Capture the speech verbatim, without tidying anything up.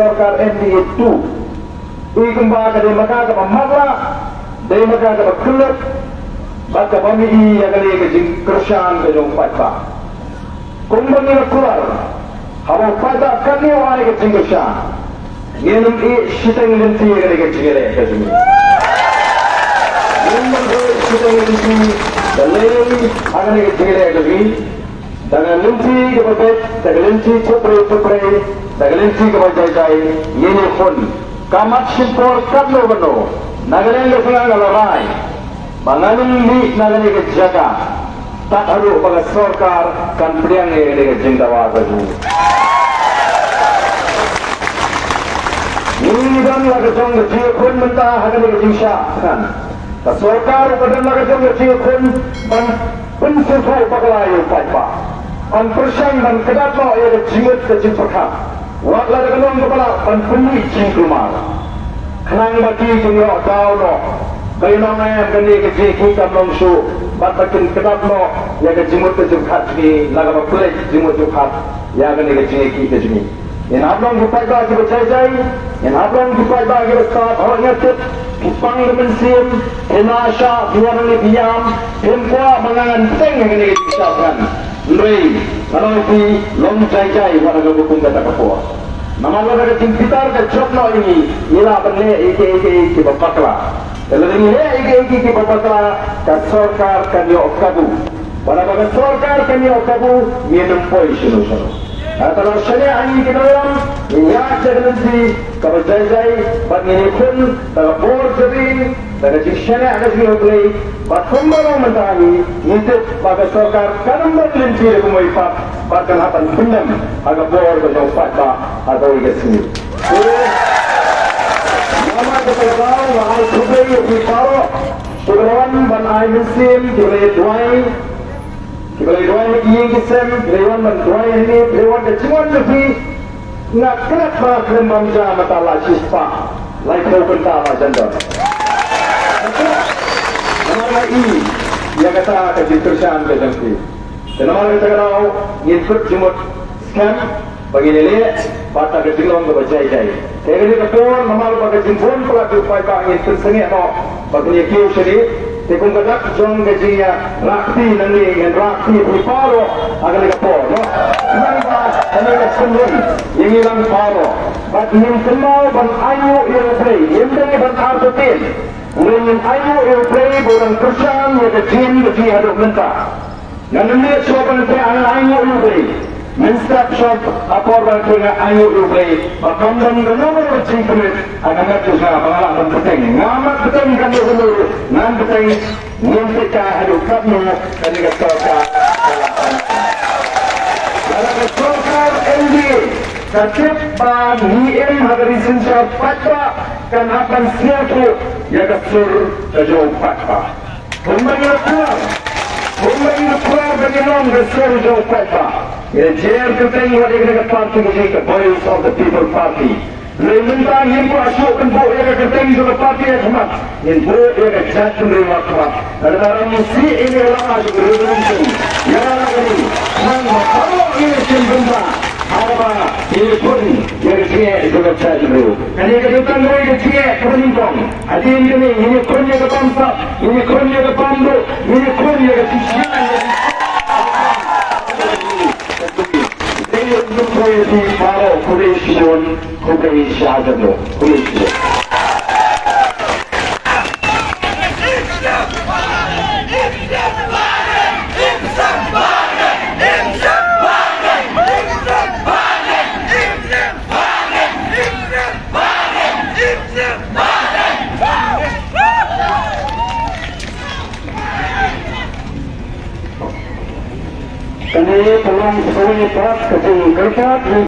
sorkar N D A two. Ui kumba ka dei ma ka kaba matlah, dei ma ka kaba khyllip, bad kaba mih ïa kane ka jingkyrshan ka jong u paidbah. Kumba ngi la kular, haba u paidbah katne u ai ka jingkyrshan, ngin ym ïeh shiteng lynti ha kane ka jingïaleh ka jong ngi. Ngin ym ïeh shiteng lynti da lei ha kane ka jingïaleh ka jong ngi. Da ka lynti kaba beit, da ka lynti chupre chupre, da ka lynti kaba jai jai, ngin ïakhun. Ka mat shim por katno katno, na ka liang ka jong nga nga la rai ba ngan ym mih na kane ka jaka tad haduh ba ka sorkar kan pdiang ïa kane ka jingdawa ka jong ngi. Ngi don la ka jong ka jingïakhun mynta ha kane ka jingshah thngan. Ka sorkar ruh ka don la ka jong ka jingïakhun ban pynsngewthuh bakla ïa u paidbah, ban pyrshang ban kdat noh ïa ka jingmut ka jingpyrkhat. Wat la da ka long kaba lah ban pynmih jingkulmar, khnang ba ki kin ïoh daw noh ba ïa nong em kane ka jingïakhih kam long shuh, bad ba kin kdat noh ïa ka jingmut ka jingpyrkhat jong ngi, la kaba pynleit jingmut jingpyrkhat ïa kane ka jingïakhih ka jong ngi. Ngin hap long ki paidbah kiba jai jai, ngin hap long ki paidbah kiba stad. Hooid, nga tip phi pang da mynsiem, phi nashah, phi wan hangne phi ïam, phim kwah ba nga ngan bteng ha kane ka jingshah thngan. Hynrei nga ong ïa phi, long jai jai wat ha kaba kum kata ka por. Namar lada ka jingbitar ka jop noh ïa ngi, ngi lah ban leh ïa kiei kiei kiba bakla. Te lada ngi leh ïa kiei kiei kiba bakla, ka sorkar kan ïoh kabu. Bad haba ka sorkar kan ïoh kabu, ngin ym poi shano shano. Haba la shaniah ïa ngi ki nongïalam, ngin ïaid da ka lynti kaba jai jai, bad ngin ïakhun da ka bor jong ngi, da ka jingshaniah ka jong ngi ha U Blei, bad kumba long mynta ngi, ngi tip ba ka sorkar kan ym don lynti da kumwei pat, bad kan hap ban pyndem ha ka bor ka jong u paidbah ha kawei ka sngi. Te namar kata ka daw nga ai khublei ïa phi baroh kiba la wan ban ai mynsiem, kiba la ïa duwai, kiba la ïa duwai ha ki ïing ki sem, kiba la ïa wan ban duwai hangne, kiba la ïa wan ka jingwan jong phi. Nga klet ba khlem bam ja mynta la shispah laiphew kynta la jan don. Namar nga i ïa kata ka jingkyrshan ka jong phi. Te namar kata ka daw ngin kut jingmut skhem ba ngin ïaleh bad da ka jinglong kaba jai jai. Te kane ka por namar ba ka jingbun palat jong u paidbah ngin pynsangeh noh ba kin ïa kiew shane. Te kum ka dak jong ka jingïarap nangne, ngin rah ïa phi baroh ha kane ka por, no? Khnang ba kane ka sien ïa ngi lang baroh. Bad ngin kynmaw ban ainguh ïa U Blei, ngim dei ban artatien. Ngin ainguh ïa U Blei ba u dang kyrshan ïa ka jingim ka jong ngi haduh mynta. Ngan ym leit shuwa ban kren, nga ainguh ïa U Blei. Mynstep shuwa ha por ban kren nga ainguh ïa U Blei ba kam don kano kano ka jingpynrit ha ka met jong nga ba nga lah ban bteng. Nga mat bteng kano kano ruh ngan bteng. Ngim pyrkhat haduh katno kane ka sorkar ka lah ban. Lada ka sorkar N D A ka tip ba ngi im ha ka ri synshar paidbah kan hap ban sngewthuh ïa ka sur ka jong u paidbah. Kumba ngi la kular, kumba ngi la kular ba ngin long ka sur jong u paidbah, ngin jer kyrteng wat ïa kane ka party ka jong ngi ka Voice of the People Party. Hynrei mynta ngim kwah shuh ban buh ïa ka kyrteng jong ka party ha khmat, ngin buh ïa ka jaitbynriew ha khmat. Ka dei tang ba ngi sih ïa ka lama jong ka revolution. Ïa la ka ri, khnang ba baroh ngin ïashem bynta ha kaba ngin ïakhun ïa ka jingeh jong ka jaitbynriew. Kane ka dei tang kawei ka jingeh kaba nyngkong. Hadien kane ngin ïakhun ïa ka bamsap, ngin ïakhun ïa ka bamduh, ngin ïakhun ïa ka jingshitom. Dei ïa u Blei ïa phi baroh, khublei shibun, khublei shihajar nguh, khublei shibun. Kane ka long sa kawei pat ka jingkyrpad.